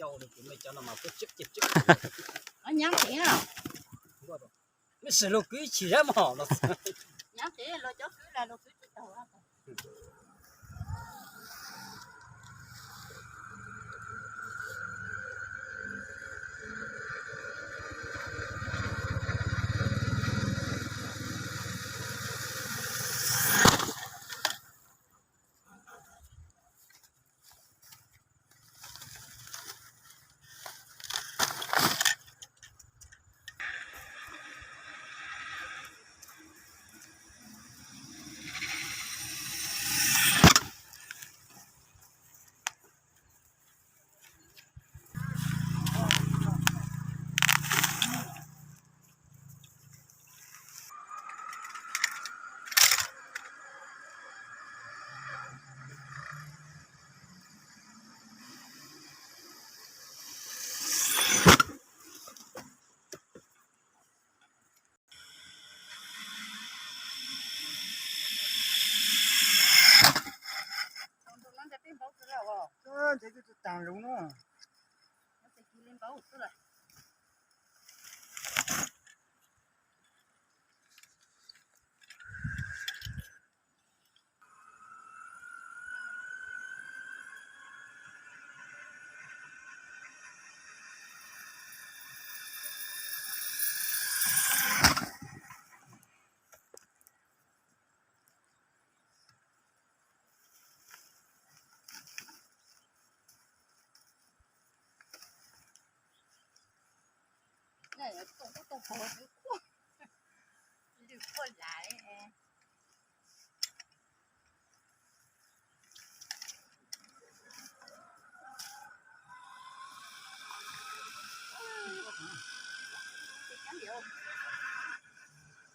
Cov no mas cov no mas cov nyab thiab, mej sim luag kwv chim zab mom los, nyab thiab luag cov kwv los luag kwv tsis tau. Ntshe twb tag zoov no.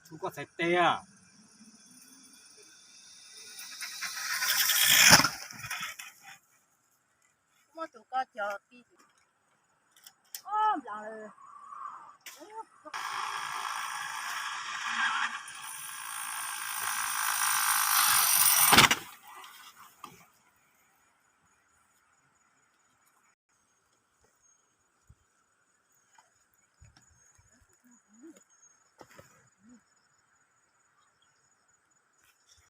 Txhub koj txhais tes. Muab tus ko cog ti. Ob nplas lawm.